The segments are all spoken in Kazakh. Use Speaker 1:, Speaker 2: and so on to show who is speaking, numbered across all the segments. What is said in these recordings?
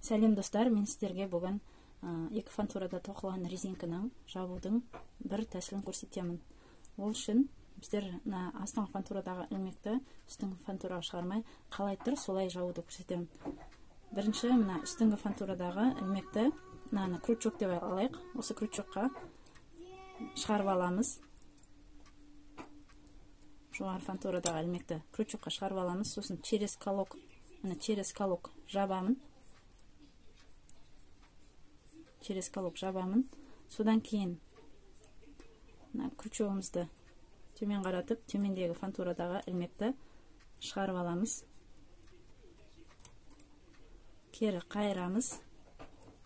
Speaker 1: Сәлем достар, мен сіздерге бүгін екі фантурада тоқылған резинканың жабудың бір тәсілін көрсетемін. Ол үшін біздер мына астыңғы фантурадағы ілмекті үстіңгі фантураға шығармай, қалай тұр солай жабуды көрсетемін. Бірінші мына үстіңгі фантурадағы ілмекті мынаны крючок деп алайық. Осы крючокқа шығарып аламыз. Жоғары фантурадағы ілмекті крючокқа шығарып аламыз. Сосын через колок, мына через колок жабамын. Через колок жабамын. Содан кейін мына крючогымызды төмен қаратып, төмендегі фантурадағы ілмекті шығарып аламыз. Кері қайырамыз.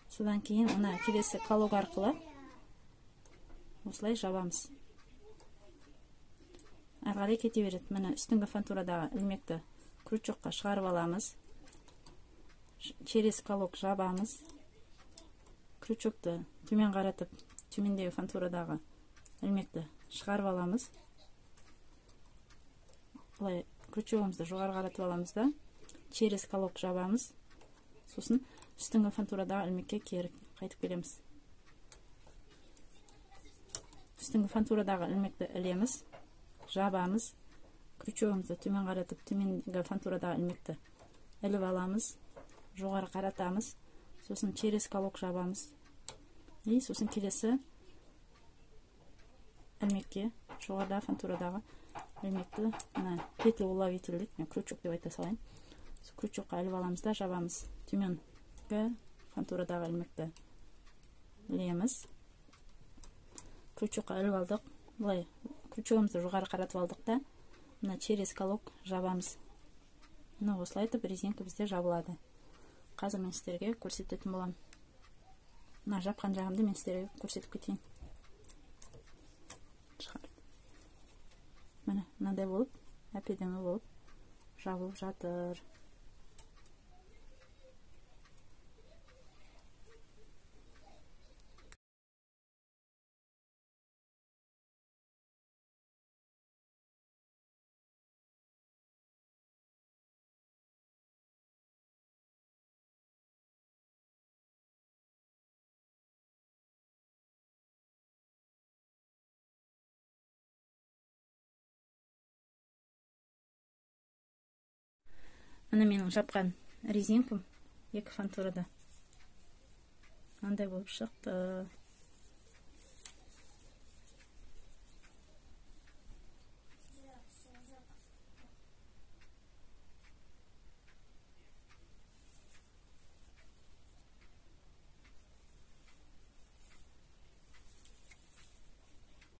Speaker 1: Содан кейін мына келесі колок арқылы осылай жабамыз. Әрі қарай кете береді. Мына үстіңгі фантурадағы ілмекті крючокқа шығарып аламыз. Через колок жабамыз. Крючокты төмен қаратып, төмендегі фантурадағы ілмекті шығарып аламыз. Былай крючогымызды жоғары қаратып аламыз да, через колок жабамыз. Сосын үстіңгі фантурадағы ілмекке кері қайтып келеміз. Үстіңгі фантурадағы ілмекті ілеміз, жабамыз. Крючогымызды төмен қаратып, төменгі фантурадағы ілмекті іліп аламыз, жоғары қаратамыз. Сосын через колок жабамыз. И сосын келесі ілмекке, жоғарыда фантурадағы ілмекті, мына петля уловитель дейді, мен крючок деп айта салайын. Сол крючокқа іліп аламыз да жабамыз. Төменгі фантурадағы ілмекті ілеміз. Крючокқа іліп алдық. Былай крючогымызды жоғары қаратып алдық та, мына через колок жабамыз. Мына осылай етіп резинка бізде жабылады. Қазір мен сіздерге көрсететін боламын. Мына жапқан жағымды мен сіздерге көрсетіп кетейін. Шығарып. Міне, мынандай болып, әп-әдемі болып жабылып жатыр. Міне менің жапқан резинкам екі фантурада. Мынандай болып шықты.